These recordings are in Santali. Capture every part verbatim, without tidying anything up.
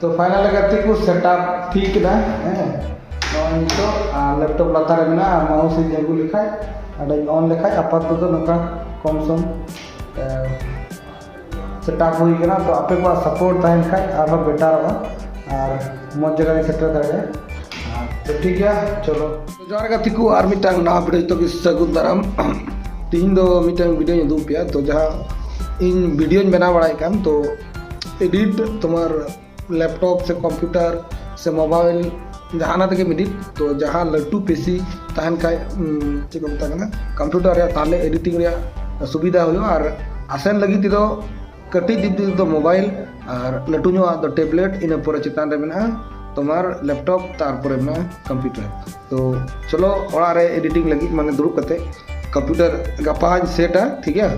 ᱛᱚ ᱯᱷᱟᱭᱱᱟᱞ ᱜᱟᱛᱮ ᱠᱚ ᱥᱮᱴᱟᱯ ᱴᱷᱤᱠ ᱠᱮᱫᱟ᱾ ᱦᱮᱸ, ᱱᱚᱜᱼᱚᱭ ᱱᱤᱛᱚᱜ ᱟᱨ ᱞᱮᱯᱴᱚᱯ ᱞᱟᱛᱟᱨ ᱨᱮ ᱢᱮᱱᱟᱜᱼᱟ, ᱢᱟᱣᱩᱥ ᱤᱧ ᱟᱹᱜᱩ ᱞᱮᱠᱷᱟᱡ ᱟᱨ ᱚᱱ ᱞᱮᱠᱷᱟᱡ ᱟᱯᱟᱛᱚᱛᱚ ᱱᱚᱝᱠᱟ ᱠᱚᱢ ᱥᱚᱢ ᱥᱮᱴᱟᱯ ᱦᱩᱭ ᱠᱟᱱᱟ᱾ ᱛᱚ ᱟᱯᱮ ᱠᱚᱣᱟᱜ ᱥᱟᱯᱳᱨᱴ ᱛᱟᱦᱮᱱ ᱠᱷᱟᱡ ᱟᱨᱦᱚᱸ ᱵᱮᱴᱟᱨᱚᱜᱼᱟ ᱟᱨ ᱢᱚᱡᱽ ᱡᱟᱭᱜᱟ ᱨᱮ ᱥᱮᱴᱮᱨ ᱫᱟᱲᱮᱭᱟᱜᱼᱟ᱾ ᱛᱚ ᱴᱷᱤᱠ ᱜᱮᱭᱟ, ᱪᱚᱞᱚ᱾ ᱛᱚ ᱡᱚᱦᱟᱨ ᱜᱟᱛᱮ ᱠᱚ, ᱟᱨ ᱢᱤᱫᱴᱟᱝ ᱱᱟᱣᱟ ᱵᱷᱤᱰᱤᱭᱳ ᱡᱚᱛᱚ ᱜᱮ ᱥᱟᱹᱜᱩᱱ ᱫᱟᱨᱟᱢ᱾ ᱛᱤᱦᱤᱧ ᱫᱚ ᱢᱤᱫᱴᱟᱝ ᱵᱷᱤᱰᱤᱭᱳᱧ ᱩᱫᱩᱜ ᱯᱮᱭᱟ᱾ ᱛᱚ ᱡᱟᱦᱟᱸ ᱤᱧ ᱵᱷᱤᱰᱤᱭᱳᱧ ᱵᱮᱱᱟᱣ ᱵᱟᱲᱟᱭᱮᱫ ᱠᱟᱱ, ᱛᱚ ᱮᱰᱤᱴ ᱛᱳᱢᱟᱨ ᱞᱮᱯᱴᱚᱯ ᱥᱮ ᱠᱚᱢᱯᱤᱭᱩᱴᱟᱨ ᱥᱮ ᱢᱳᱵᱟᱭᱤᱞ, ᱡᱟᱦᱟᱱᱟᱜ ᱛᱮᱜᱮ ᱮᱰᱤᱴ᱾ ᱛᱚ ᱡᱟᱦᱟᱸ ᱞᱟᱹᱴᱩ ᱯᱤᱥᱤ ᱛᱟᱦᱮᱱ ᱠᱷᱟᱡ, ᱩᱢ, ᱪᱮᱫ ᱠᱚ ᱢᱮᱛᱟᱜ ᱠᱟᱱᱟ, ᱠᱚᱢᱯᱤᱭᱩᱴᱟᱨ ᱨᱮᱭᱟᱜ, ᱛᱟᱦᱞᱮ ᱮᱰᱤᱴᱤᱝ ᱨᱮᱭᱟᱜ ᱥᱩᱵᱤᱫᱷᱟ ᱦᱩᱭᱩᱜᱼᱟ᱾ ᱟᱨ ᱟᱥᱮᱱ ᱞᱟᱹᱜᱤᱫ ᱛᱮᱫᱚ ᱠᱟᱹᱴᱤᱡ ᱫᱤᱠ ᱛᱮᱫᱚ ᱢᱳᱵᱟᱭᱤᱞ, ᱟᱨ ᱞᱟᱹᱴᱩ ᱧᱚᱜᱟᱜ ᱫᱚ ᱴᱮᱵᱞᱮᱴ, ᱤᱱᱟᱹ ᱯᱚᱨᱮ ᱪᱮᱛᱟᱱ ᱨᱮ ᱢᱮᱱᱟᱜᱼᱟ ᱛᱳᱢᱟᱨ ᱞᱮᱯᱴᱚᱯ, ᱛᱟᱨᱯᱚᱨᱮ ᱢᱮᱱᱟᱜᱼᱟ ᱠᱚᱢᱯᱤᱭᱩᱴᱟᱨ᱾ ᱛᱚ ᱪᱚᱞᱚ ᱚᱲᱟᱜ ᱨᱮ ᱮᱰᱤᱴᱤᱝ ᱞᱟᱹᱜᱤᱫ, ᱢᱟᱱᱮ ᱫᱩᱲᱩᱵ ᱠᱟᱛᱮ ᱠᱚᱢᱯᱤᱭᱩᱴᱟᱨ ᱜᱟᱯᱟᱧ ᱥᱮᱴᱟ, ᱴᱷᱤᱠ ᱜᱮᱭᱟ?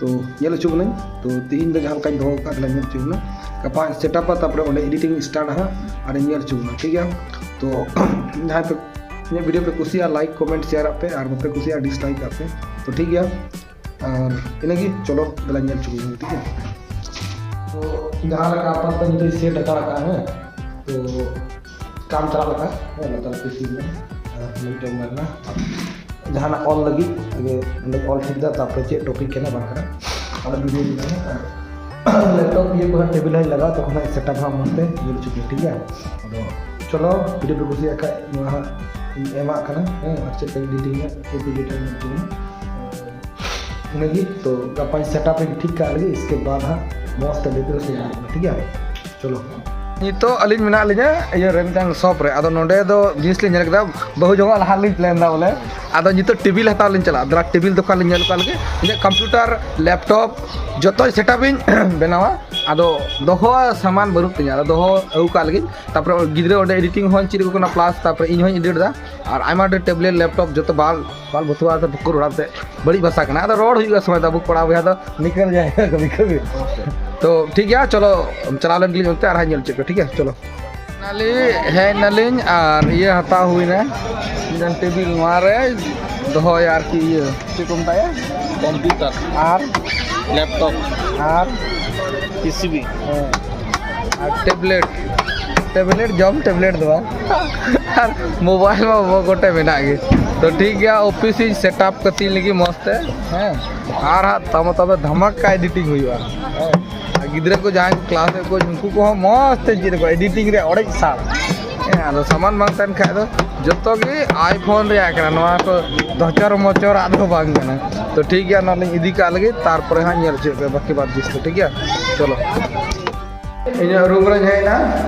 ᱛᱚ ᱧᱮᱞ ᱦᱚᱪᱚ ᱵᱚᱱᱟᱹᱧ᱾ ᱛᱚ ᱛᱤᱦᱤᱧ ᱫᱚ ᱡᱟᱦᱟᱸ ᱞᱮᱠᱟᱧ ᱫᱚᱦᱚ ᱟᱠᱟᱫ, ᱛᱟᱦᱞᱮ ᱧᱮᱞ ᱦᱚᱪᱚ ᱵᱚᱱᱟ᱾ ᱜᱟᱯᱟᱧ ᱥᱮᱴᱟᱯᱟ, ᱛᱟᱨᱯᱚᱨᱮ ᱚᱸᱰᱮ ᱮᱰᱤᱴᱤᱝ ᱥᱴᱟᱨᱴ ᱦᱟᱸᱜ, ᱟᱨᱤᱧ ᱧᱮᱞ ᱦᱚᱪᱚ ᱵᱚᱱᱟ, ᱴᱷᱤᱠ ᱜᱮᱭᱟ? ᱛᱚ ᱡᱟᱦᱟᱸᱭ ᱯᱮ ᱤᱧᱟᱹᱜ ᱵᱷᱤᱰᱤᱭᱳ ᱯᱮ ᱠᱩᱥᱤᱭᱟᱜᱼᱟ, ᱞᱟᱭᱤᱠ, ᱠᱚᱢᱮᱱᱴ, ᱥᱮᱭᱟᱨ ᱟᱜ ᱯᱮ, ᱟᱨ ᱵᱟᱯᱮ ᱠᱩᱥᱤᱭᱟᱜᱼᱟ, ᱰᱤᱥᱞᱟᱭᱤᱠ ᱟᱜ ᱯᱮ᱾ ᱛᱚ ᱴᱷᱤᱠ ᱜᱮᱭᱟ, ᱟᱨ ᱤᱱᱟᱹᱜᱮ, ᱪᱚᱞᱚ ᱫᱮᱞᱟ ᱧᱮᱞ ᱦᱚᱪᱚ ᱵᱚᱱ, ᱴᱷᱤᱠ ᱜᱮᱭᱟ? ᱛᱚ ᱡᱟᱦᱟᱸ ᱞᱮᱠᱟ ᱟᱯᱟᱛᱚᱛᱚ ᱱᱤᱛᱚᱜ ᱥᱮᱴ ᱦᱟᱛᱟᱲ ᱟᱠᱟᱫᱼᱟ, ᱦᱮᱸ, ᱛᱚ ᱠᱟᱢ ᱪᱟᱞᱟᱜ ᱞᱮᱠᱟ, ᱦᱮᱸ, ᱞᱟᱛᱟᱨ ᱯᱤᱥᱤ ᱨᱮ, ᱟᱨ ᱢᱤᱫᱴᱮᱱ ᱢᱮᱱᱟᱜᱼᱟ ᱡᱟᱦᱟᱱᱟᱜ ᱚᱞ ᱞᱟᱹᱜᱤᱫ, ᱟᱜᱮ ᱚᱸᱰᱮ ᱚᱞ ᱴᱷᱤᱠ ᱫᱟ, ᱛᱟᱨᱯᱚᱨᱮ ᱪᱮᱫ ᱴᱚᱯᱤᱠ ᱠᱟᱱᱟ ᱵᱟᱝ ᱠᱟᱱᱟ, ᱚᱱᱟ ᱵᱷᱤᱰᱤᱭᱳ ᱧᱮᱞ ᱢᱮ᱾ ᱟᱨ ᱞᱮᱯᱴᱚᱯ ᱤᱭᱟᱹ ᱠᱚ ᱦᱟᱸᱜ ᱴᱮᱵᱤᱞ ᱦᱟᱸᱜ ᱞᱟᱜᱟᱣ, ᱛᱚᱠᱷᱚᱱ ᱦᱟᱸᱜ ᱥᱮᱴᱟᱯ ᱦᱟᱸᱜ ᱢᱚᱡᱽ ᱛᱮ ᱧᱮᱞ ᱦᱚᱪᱚ ᱯᱮ, ᱴᱷᱤᱠ ᱜᱮᱭᱟ? ᱟᱫᱚ ᱪᱚᱞᱚ, ᱵᱷᱤᱰᱤᱭᱳ ᱯᱮ ᱠᱩᱥᱤᱭᱟᱜ ᱠᱷᱟᱡ ᱱᱚᱣᱟ ᱦᱟᱸᱜ ᱤᱧ ᱮᱢᱟᱜ ᱠᱟᱱᱟ, ᱦᱮᱸ, ᱟᱨ ᱪᱮᱫ ᱞᱮᱠᱟ ᱮᱰᱤᱴᱤᱝ ᱦᱟᱸᱜ, ᱪᱮᱫ ᱮᱰᱤᱴᱤᱝ ᱦᱟᱸᱜ ᱤᱱᱟᱹᱜᱮ᱾ ᱛᱚ ᱜᱟᱯᱟᱧ ᱥᱮᱴᱟᱯ ᱤᱧ ᱴᱷᱤᱠ ᱠᱟᱜ ᱞᱟᱹᱜᱤᱫ, ᱤᱥᱠᱮ ᱵᱟᱫ ᱦᱟᱸᱜ ᱢᱚᱡᱽ ᱛᱮ ᱵᱷᱤᱰᱤᱭᱳ ᱥᱮ ᱧᱟᱢᱚᱜᱼᱟ, ᱴᱷᱤᱠ ᱜᱮᱭᱟ? ᱪᱚᱞᱚ᱾ ᱱᱤᱛᱚᱜ ᱟᱹᱞᱤᱧ ᱢᱮᱱᱟᱜ ᱞᱤᱧᱟ ᱤᱭᱟᱹ ᱨᱮ, ᱢᱤᱫᱴᱟᱝ ᱥᱚᱯ ᱨᱮ᱾ ᱟᱫᱚ ᱱᱚᱸᱰᱮ ᱫᱚ ᱡᱤᱱᱤᱥ ᱞᱤᱧ ᱧᱮᱞ ᱠᱮᱫᱟ, ᱵᱟᱹᱦᱩ ᱡᱟᱶᱟᱭ ᱞᱟᱦᱟ ᱞᱤᱧ ᱯᱞᱮᱱ ᱮᱫᱟ ᱵᱚᱞᱮ᱾ ᱟᱫᱚ ᱱᱤᱛᱚᱜ ᱴᱮᱵᱤᱞ ᱦᱟᱛᱟᱣ ᱞᱤᱧ ᱪᱟᱞᱟᱜᱼᱟ᱾ ᱫᱮᱞᱟ ᱴᱮᱵᱤᱞ ᱫᱚᱠᱟᱱ ᱞᱤᱧ ᱧᱮᱞ ᱠᱟᱜ ᱞᱮᱜᱮ᱾ ᱤᱧᱟᱹᱜ ᱠᱚᱢᱯᱤᱭᱩᱴᱟᱨ, ᱞᱮᱯᱴᱚᱯ ᱡᱚᱛᱚ ᱥᱮᱴᱟᱯ ᱤᱧ ᱵᱮᱱᱟᱣᱟ᱾ ᱟᱫᱚ ᱫᱚᱦᱚ ᱥᱟᱢᱟᱱ ᱵᱟᱹᱱᱩᱜ ᱛᱤᱧᱟ, ᱟᱫᱚ ᱫᱚᱦᱚ ᱟᱹᱜᱩ ᱠᱟᱜ ᱞᱟᱹᱜᱤᱫ᱾ ᱛᱟᱨᱯᱚᱨᱮ ᱜᱤᱫᱽᱨᱟᱹ ᱚᱸᱰᱮ ᱮᱰᱤᱴᱤᱝ ᱦᱚᱸᱧ ᱪᱮᱫ ᱟᱠᱚ ᱠᱟᱱᱟ, ᱯᱞᱟᱥ ᱛᱟᱨᱯᱚᱨᱮ ᱤᱧ ᱦᱚᱸᱧ ᱮᱰᱤᱴ ᱮᱫᱟ᱾ ᱟᱨ ᱟᱭᱢᱟ ᱰᱷᱮᱨ ᱴᱮᱵᱞᱮᱴ, ᱞᱮᱯᱴᱚᱯ ᱡᱚᱛᱚ ᱵᱟᱞ ᱵᱟᱞ ᱵᱚᱛᱩᱣᱟ ᱛᱮ ᱯᱩᱠᱩᱨ ᱚᱲᱟᱜ ᱛᱮ ᱵᱟᱹᱲᱤᱡ ᱵᱷᱟᱥᱟ ᱠᱟᱱᱟ᱾ ᱟᱫᱚ ᱨᱚᱲ ᱦᱩᱭᱩᱜᱼᱟ ᱥᱚᱢᱚᱭ ᱫᱚ ᱟᱵᱚ ᱠᱚᱲᱟ ᱵᱚᱭᱦᱟ ᱫᱚ ᱱᱤᱠᱟᱹᱞ ᱡᱟᱭᱜᱟ ᱠᱟᱹᱢᱤ ᱠᱟᱹᱢᱤ᱾ ᱛᱚ ᱴᱷᱤᱠ ᱜᱮᱭᱟ, ᱪᱚᱞᱚ ᱪᱟᱞᱟᱣ ᱞᱮᱱ ᱜᱮᱞᱤᱧ ᱚᱱᱛᱮ ᱟᱨ ᱦᱟᱸᱜ ᱧᱮᱞ ᱦᱚᱪᱚ ᱯᱮ, ᱴᱷᱤᱠ ᱜᱮᱭᱟ? ᱪᱚᱞᱚ᱾ ᱱᱟᱞᱤ ᱦᱮᱡ ᱱᱟᱞᱤᱧ ᱟᱨ ᱤᱭᱟᱹ ᱦᱟᱛᱟᱣ ᱦᱩᱭᱱᱟ, ᱢᱤᱫᱴᱟᱝ ᱴᱮᱵᱤᱞ, ᱱᱚᱣᱟ ᱨᱮ ᱫᱚᱦᱚᱭᱟ ᱟᱨᱠᱤ ᱤᱭᱟᱹ, ᱪᱮᱫ ᱠᱚ ᱢᱮᱛᱟᱭᱟ? ᱠᱚᱢᱯᱤᱭᱩᱴᱟᱨ᱾ ᱟᱨ ᱞᱮᱯᱴᱚᱯ᱾ ᱟᱨ ᱯᱤᱥᱤᱵᱤ᱾ ᱦᱮᱸ᱾ ᱟᱨ ᱴᱮᱵᱞᱮᱴ, ᱴᱮᱵᱞᱮᱴ ᱡᱚᱢ, ᱴᱮᱵᱞᱮᱴ ᱫᱚ ᱵᱟᱝ᱾ ᱟᱨ ᱢᱳᱵᱟᱭᱤᱞ ᱢᱟ ᱵᱚ ᱜᱚᱴᱮ ᱢᱮᱱᱟᱜ ᱜᱮ᱾ ᱛᱚ ᱴᱷᱤᱠ ᱜᱮᱭᱟ, ᱚᱯᱷᱤᱥ ᱤᱧ ᱥᱮᱴᱟᱯ ᱠᱟᱹᱛᱤᱧ ᱞᱟᱹᱜᱤᱫ ᱢᱚᱡᱽ ᱛᱮ᱾ ᱦᱮᱸ, ᱟᱨ ᱦᱟᱸᱜ ᱛᱟᱢᱟ ᱛᱟᱢᱟ ᱫᱷᱟᱢᱟᱠᱟ ᱮᱰᱤᱴᱤᱝ ᱦᱩᱭᱩᱜᱼᱟ᱾ ᱦᱮᱸ, ᱟᱨ ᱜᱤᱫᱽᱨᱟᱹ ᱠᱚ ᱡᱟᱦᱟᱸᱭ ᱠᱚ ᱠᱞᱟᱥ ᱮᱫ ᱠᱚ, ᱩᱱᱠᱩ ᱠᱚᱦᱚᱸ ᱢᱚᱡᱽ ᱛᱮ ᱪᱮᱫ ᱟᱠᱚ, ᱮᱰᱤᱴᱤᱝ ᱨᱮ ᱚᱲᱮᱡ ᱥᱟᱨ᱾ ᱦᱮᱸ, ᱟᱫᱚ ᱥᱟᱢᱟᱱ ᱵᱟᱝ ᱛᱟᱦᱮᱱ ᱠᱷᱟᱡ ᱫᱚ ᱡᱚᱛᱚ ᱜᱮ ᱟᱭᱯᱷᱳᱱ ᱨᱮᱭᱟᱜ ᱠᱟᱱᱟ, ᱱᱚᱣᱟ ᱠᱚ ᱫᱷᱚᱪᱚᱨ ᱢᱚᱪᱚᱨᱟᱜ ᱫᱚ ᱵᱟᱝ ᱠᱟᱱᱟ᱾ ᱛᱚ ᱴᱷᱤᱠ ᱜᱮᱭᱟ, ᱱᱚᱣᱟ ᱞᱤᱧ ᱤᱫᱤ ᱠᱟᱜ ᱞᱟᱹᱜᱤᱫ, ᱛᱟᱨᱯᱚᱨᱮ ᱦᱟᱸᱜ ᱧᱮᱞ ᱦᱚᱪᱚᱭᱮᱫ ᱯᱮ ᱵᱟᱹᱠᱤ ᱵᱟᱫ ᱡᱤᱱᱤᱥ ᱫᱚ, ᱴᱷᱤᱠ ᱜᱮᱭᱟ? ᱪᱚᱞᱚ᱾ ᱤᱧᱟᱹᱜ ᱨᱩᱢ ᱨᱮᱧ ᱦᱮᱡ ᱮᱱᱟ᱾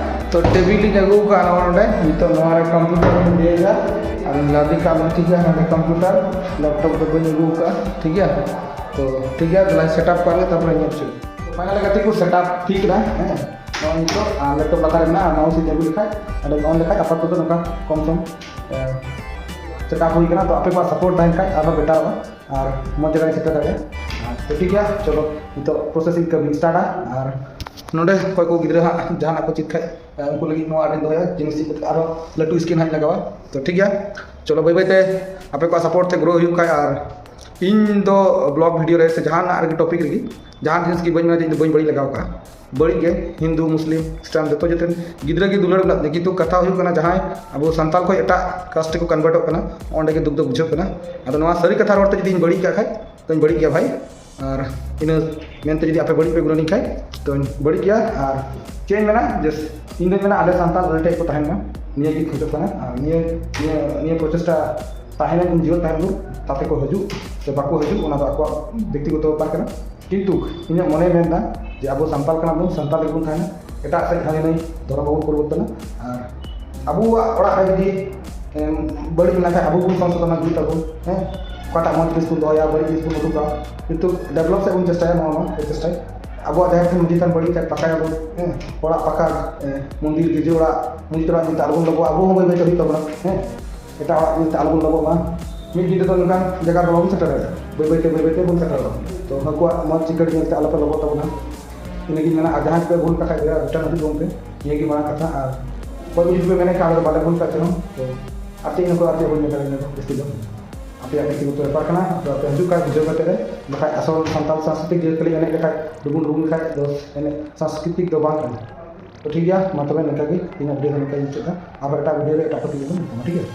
ᱛᱚ ᱴᱮᱵᱤᱞ ᱤᱧ ᱟᱹᱜᱩ ᱟᱠᱟᱫᱼᱟ ᱱᱚᱜᱼᱚ ᱱᱚᱰᱮ᱾ ᱱᱤᱛᱚᱜ ᱱᱚᱣᱟ ᱨᱮ ᱠᱚᱢᱯᱤᱭᱩᱴᱟᱨ ᱤᱧ ᱤᱫᱤᱭᱮᱫᱟ᱾ ᱟᱨ ᱞᱟᱫᱮ ᱠᱟᱜ ᱢᱮ, ᱴᱷᱤᱠ ᱜᱮᱭᱟ? ᱱᱚᱰᱮ ᱠᱚᱢᱯᱤᱭᱩᱴᱟᱨ, ᱞᱮᱯᱴᱚᱯ ᱫᱚ ᱵᱟᱹᱧ ᱟᱹᱜᱩ ᱟᱠᱟᱫᱼᱟ, ᱴᱷᱤᱠ ᱜᱮᱭᱟ? ᱛᱚ ᱴᱷᱤᱠ ᱜᱮᱭᱟ, ᱫᱮᱞᱟᱧ ᱥᱮᱴᱟᱯ ᱠᱟᱜ ᱜᱮ, ᱛᱟᱨᱯᱚᱨᱮ ᱧᱮᱞ ᱦᱚᱪᱚᱭ᱾ ᱯᱷᱟᱭᱱᱟᱞ ᱜᱟᱛᱮ ᱠᱚ, ᱥᱮᱴᱟᱯ ᱴᱷᱤᱠ ᱮᱱᱟ᱾ ᱦᱮᱸ, ᱱᱚᱜᱼᱚᱭ ᱱᱤᱛᱚᱜ ᱟᱨ ᱞᱮᱯᱴᱚᱯ ᱞᱟᱛᱟᱨ ᱨᱮ ᱢᱮᱱᱟᱜᱼᱟ, ᱢᱟᱣᱩᱥ ᱤᱧ ᱟᱹᱜᱩ ᱞᱮᱠᱷᱟᱡ ᱟᱫᱚ ᱱᱚᱜᱼᱚᱭ ᱞᱮᱠᱷᱟᱡ ᱟᱯᱟᱛᱚᱛᱚ ᱱᱚᱝᱠᱟ ᱠᱚᱢ ᱥᱚᱢ ᱥᱮᱴᱟᱯ ᱦᱩᱭ ᱠᱟᱱᱟ᱾ ᱛᱚ ᱟᱯᱮ ᱠᱚᱣᱟᱜ ᱥᱟᱯᱳᱨᱴ ᱛᱟᱦᱮᱱ ᱠᱷᱟᱡ ᱟᱨᱦᱚᱸ ᱵᱮᱴᱟᱨᱚᱜᱼᱟ ᱟᱨ ᱢᱚᱡᱽ ᱡᱟᱭᱜᱟᱧ ᱥᱮᱴᱮᱨ ᱫᱟᱲᱮᱭᱟᱜᱼᱟ᱾ ᱛᱚ ᱴᱷᱤᱠ ᱜᱮᱭᱟ, ᱪᱚᱞᱚ ᱱᱤᱛᱚᱜ ᱯᱨᱚᱥᱮᱥᱤᱝ ᱠᱟᱹᱢᱤ ᱥᱴᱟᱨᱴᱟ᱾ ᱟᱨ ᱱᱚᱰᱮ ᱚᱠᱚᱭ ᱠᱚ ᱜᱤᱫᱽᱨᱟᱹ ᱦᱟᱸᱜ ᱡᱟᱦᱟᱱᱟᱜ ᱠᱚ ᱪᱮᱫ ᱠᱷᱟᱡ, ᱩᱱᱠᱩ ᱞᱟᱹᱜᱤᱫ ᱱᱚᱣᱟ ᱟᱹᱰᱤᱧ ᱫᱚᱦᱚᱭᱟ ᱡᱤᱱᱤᱥ ᱪᱮᱫ ᱠᱟᱛᱮ ᱟᱨᱦᱚᱸ ᱞᱟᱹᱴᱩ ᱥᱠᱨᱤᱱ ᱦᱟᱸᱜ ᱤᱧ ᱞᱟᱜᱟᱣᱟ᱾ ᱛᱚ ᱴᱷᱤᱠ ᱜᱮᱭᱟ, ᱪᱚᱞᱚ ᱵᱟᱹᱭ ᱵᱟᱹᱭ ᱛᱮ ᱟᱯᱮ ᱠᱚᱣᱟᱜ ᱥᱟᱯᱳᱨᱴ ᱛᱮ ᱜᱨᱳ ᱦᱩᱭᱩᱜ ᱠᱷᱟᱡ᱾ ᱟᱨ ᱤᱧ ᱫᱚ ᱵᱞᱚᱜ ᱵᱷᱤᱰᱤᱭᱳ ᱨᱮ ᱥᱮ ᱡᱟᱦᱟᱱᱟᱜ ᱨᱮᱜᱮ ᱴᱚᱯᱤᱠ ᱨᱮᱜᱮ ᱡᱟᱦᱟᱱ ᱡᱤᱱᱤᱥ ᱜᱮ ᱵᱟᱹᱧ ᱢᱮᱱᱟ ᱡᱮ ᱤᱧ ᱫᱚ ᱵᱟᱹᱧ ᱵᱟᱹᱲᱤᱡ ᱞᱟᱜᱟᱣ ᱠᱟᱜᱼᱟ᱾ ᱵᱟᱹᱲᱤᱡ ᱜᱮ, ᱦᱤᱱᱫᱩ, ᱢᱩᱥᱞᱤᱢ, ᱠᱷᱨᱤᱥᱴᱟᱱ, ᱡᱚᱛᱚ ᱡᱟᱹᱛ ᱨᱮᱱ ᱜᱤᱫᱽᱨᱟᱹ ᱜᱮ ᱫᱩᱞᱟᱹᱲ ᱢᱮᱱᱟᱜ ᱛᱤᱧᱟ, ᱠᱤᱱᱛᱩ ᱠᱟᱛᱷᱟ ᱦᱩᱭᱩᱜ ᱠᱟᱱᱟ ᱡᱟᱦᱟᱸᱭ ᱟᱵᱚ ᱥᱟᱱᱛᱟᱞ ᱠᱷᱚᱱ ᱮᱴᱟᱜ ᱠᱟᱥᱴ ᱨᱮᱠᱚ ᱠᱚᱱᱵᱷᱟᱨᱴᱚᱜ ᱠᱟᱱᱟ, ᱚᱸᱰᱮ ᱜᱮ ᱫᱩᱠ ᱫᱚ ᱵᱩᱡᱷᱟᱹᱜ ᱠᱟᱱᱟ᱾ ᱟᱫᱚ ᱱᱚᱣᱟ ᱥᱟᱹᱨᱤ ᱠᱟᱛᱷᱟ ᱨᱚᱲ ᱛᱮ ᱡᱩᱫᱤᱧ ᱵᱟᱹᱲᱤᱡ ᱠᱟᱜ ᱠᱷᱟᱡ ᱛᱚᱧ ᱵᱟᱹᱲᱤᱡ ᱜᱮᱭᱟ ᱵᱷᱟᱭ᱾ ᱟᱨ ᱤᱱᱟᱹ ᱢᱮᱱᱛᱮ ᱡᱩᱫᱤ ᱟᱯᱮ ᱵᱟᱹᱲᱤᱡ ᱯᱮ ᱜᱩᱱᱟᱹᱱᱤᱧ ᱠᱷᱟᱡ ᱛᱚᱧ ᱵᱟᱹᱲᱤᱡ ᱜᱮᱭᱟ᱾ ᱟᱨ ᱪᱮᱫ ᱤᱧ ᱢᱮᱱᱟ, ᱡᱮ ᱤᱧ ᱫᱚᱧ ᱢᱮᱱᱟ ᱟᱞᱮ ᱥᱟᱱᱛᱟᱞ ᱟᱹᱰᱤ ᱴᱷᱮᱡ ᱠᱚ ᱛᱟᱦᱮᱱ ᱢᱟ, ᱱᱤᱭᱟᱹ ᱜᱮ ᱠᱷᱚᱡᱚᱜ ᱠᱟᱱᱟ᱾ ᱟᱨ ᱱᱤᱭᱟᱹ ᱱᱤᱭᱟᱹ ᱱᱤᱭᱟᱹ ᱯᱨᱚᱪᱮᱥᱴᱟ ᱛᱟᱦᱮᱱᱟ, ᱡᱤᱣᱮᱫ ᱛᱟᱦᱮᱱ ᱵᱷᱳᱨ᱾ ᱛᱟᱛᱮ ᱠᱚ ᱦᱤᱡᱩᱜ ᱥᱮ ᱵᱟᱠᱚ ᱦᱤᱡᱩᱜ, ᱚᱱᱟ ᱫᱚ ᱟᱠᱚᱣᱟᱜ ᱵᱮᱠᱛᱤᱜᱚᱛᱚ ᱵᱮᱯᱟᱨ ᱠᱟᱱᱟ᱾ ᱠᱤᱱᱛᱩ ᱤᱧᱟᱹᱜ ᱢᱚᱱᱮᱭ ᱢᱮᱱᱫᱟ ᱡᱮ ᱟᱵᱚ ᱥᱟᱱᱛᱟᱲ ᱠᱟᱱᱟ ᱵᱚᱱ, ᱥᱟᱱᱛᱟᱲ ᱨᱮᱜᱮ ᱵᱚᱱ ᱛᱟᱦᱮᱱᱟ, ᱮᱴᱟᱜ ᱥᱮᱫ ᱦᱟᱹᱱᱤ ᱱᱟᱹᱭ ᱫᱷᱚᱨᱚᱢ ᱵᱟᱵᱚᱱ ᱯᱚᱨᱤᱵᱚᱨᱛᱚᱱᱟ᱾ ᱟᱨ ᱟᱵᱚᱣᱟᱜ ᱚᱲᱟᱜ ᱨᱮ ᱡᱩᱫᱤ, ᱮᱢ, ᱵᱟᱹᱲᱤᱡ ᱢᱮᱱᱟᱜ ᱠᱷᱟᱱ ᱟᱵᱚ ᱵᱚᱱ ᱥᱚᱝᱥᱳᱫᱷᱚᱱᱟ ᱡᱩᱛ ᱟᱵᱚᱱ, ᱦᱮᱸ, ᱚᱠᱟᱴᱟᱜ ᱢᱚᱡᱽ ᱡᱤᱱᱤᱥ ᱵᱚᱱ ᱫᱚᱦᱚᱭᱟ, ᱵᱟᱹᱲᱤᱡ ᱡᱤᱱᱤᱥ ᱵᱚᱱ ᱩᱰᱩᱠᱟ, ᱠᱤᱱᱛᱩ ᱰᱮᱵᱷᱞᱚᱯ ᱥᱮᱫ ᱵᱚᱱ ᱪᱮᱥᱴᱟᱭᱟ, ᱱᱚᱣᱟ ᱢᱟ ᱪᱮᱥᱴᱟᱭ᱾ ᱟᱵᱚᱣᱟᱜ ᱡᱟᱦᱮᱨ ᱛᱷᱟᱱ ᱢᱟᱹᱡᱷᱤ ᱛᱷᱟᱱ ᱵᱟᱹᱲᱤᱡ ᱠᱷᱟᱱ ᱯᱟᱠᱟᱭᱟᱵᱚᱱ, ᱦᱮᱸ, ᱚᱲᱟᱜ ᱯᱟᱠᱟ, ᱦᱮᱸ, ᱢᱚᱱᱫᱤᱨ ᱜᱤᱨᱡᱟᱹ ᱚᱲᱟᱜ ᱢᱟᱹᱡᱷᱤ ᱚᱲᱟᱜ ᱧᱮᱞᱛᱮ ᱟᱞᱚᱵᱚᱱ ᱞᱚᱵᱚᱜᱼᱟ, ᱟᱵᱚ ᱦᱚᱸ ᱵᱟᱹᱭ ᱵᱟᱹᱭᱛᱮ ᱦᱩᱭᱩᱜ ᱛᱟᱵᱚᱱᱟ, ᱦᱮᱸ᱾ ᱮᱴᱟᱜ ᱚᱲᱟᱜ ᱧᱮᱞᱛᱮ ᱟᱞᱚᱵᱚᱱ ᱞᱚᱵᱚᱜ ᱢᱟ᱾ ᱢᱤᱫ ᱫᱤᱱ ᱨᱮᱫᱚ ᱱᱚᱝᱠᱟᱱ ᱡᱟᱭᱜᱟ ᱨᱮ ᱵᱟᱵᱚᱱ ᱥᱮᱴᱮᱨ ᱫᱟᱲᱮᱭᱟᱜᱼᱟ, ᱵᱟᱹᱭ ᱵᱟᱹᱭᱛᱮ ᱵᱟᱹᱭ ᱵᱟᱹᱭᱛᱮ ᱵᱚᱱ ᱥᱮᱴᱮᱨᱚᱜᱼᱟ᱾ ᱛᱚ ᱦᱟᱹᱠᱩᱣᱟᱜ ᱢᱚᱡᱽ ᱪᱤᱠᱟᱹᱲ ᱧᱮᱞᱛᱮ ᱟᱞᱚᱯᱮ ᱞᱚᱵᱚᱜ ᱛᱟᱵᱚᱱᱟ᱾ ᱤᱱᱟᱹᱜᱤᱧ ᱢᱮᱱᱟ, ᱟᱨ ᱡᱟᱦᱟᱸᱭ ᱠᱚᱯᱮ ᱵᱷᱩᱞ ᱠᱟᱜ ᱠᱷᱟᱡ ᱫᱚᱭᱟ ᱨᱤᱴᱟᱨᱱ ᱦᱤᱡᱩᱜ ᱛᱟᱵᱚᱱ ᱯᱮ, ᱱᱤᱭᱟᱹᱜᱮ ᱢᱟᱨᱟᱝ ᱠᱟᱛᱷᱟ᱾ ᱟᱨ ᱚᱠᱚᱭ ᱠᱚ ᱡᱩᱫᱤ ᱯᱮ ᱢᱮᱱᱮᱫ ᱠᱷᱟᱱ ᱟᱞᱮ ᱫᱚ ᱵᱟᱞᱮ ᱵᱷᱩᱞ ᱠᱟᱜ ᱪᱮᱫ ᱦᱚᱸ, ᱛᱚ ᱟᱨ ᱪᱮᱫ ᱦᱚᱸ ᱟᱨ ᱪᱮᱫ ᱦᱚᱸ ᱵᱟᱹᱧ ᱢᱮᱱ ᱫᱟᱲᱮᱭᱟᱜᱼᱟ ᱡᱟᱹᱥᱛᱤ ᱫᱚ᱾ ᱟᱯᱮᱭᱟᱜ ᱵᱮᱠᱛᱤᱜᱚᱛᱚ ᱵᱮᱯᱟᱨ ᱠᱟᱱᱟ, ᱟᱫᱚ ᱟᱯᱮ ᱦᱤᱡᱩᱜ ᱠᱷᱟᱡ ᱵᱩᱡᱷᱟᱹᱣ ᱠᱟᱛᱮ ᱨᱮ, ᱵᱟᱠᱷᱟᱡ ᱟᱥᱚᱞ ᱥᱟᱱᱛᱟᱲ ᱥᱟᱝᱥᱠᱨᱤᱛᱤᱠ ᱡᱟᱹᱛ ᱠᱷᱟᱹᱞᱤ ᱮᱱᱮᱡ ᱞᱮᱠᱷᱟᱡ ᱰᱩᱵᱩᱱ ᱰᱩᱵᱩᱱ ᱞᱮᱠᱷᱟᱡ ᱫᱚ ᱮᱱᱮᱡ ᱥᱟᱝᱥᱠᱨᱤᱛᱤᱠ ᱫᱚ ᱵᱟᱝ ᱠᱟᱱᱟ᱾ ᱛᱚ ᱴᱷᱤᱠ ᱜᱮᱭᱟ, ᱢᱟ ᱛᱚᱵᱮ ᱱᱤᱝᱠᱟ ᱜᱮ ᱤᱧᱟᱹᱜ ᱵᱷᱤᱰᱤᱭᱳ ᱫᱚ ᱱᱤᱝᱠᱟ ᱜᱮ ᱢᱩᱪᱟᱹᱫ ᱫᱟ᱾ ᱟᱨᱦᱚᱸ ᱮᱴᱟᱜ ᱵᱷᱤᱰᱤᱭᱳ ᱨᱮ ᱮᱴᱟᱜ ᱴᱚᱯᱤᱠ ᱨᱮᱵᱚᱱ ᱧᱟᱯᱟᱢᱟ, ᱴᱷᱤᱠ ᱜᱮᱭᱟ?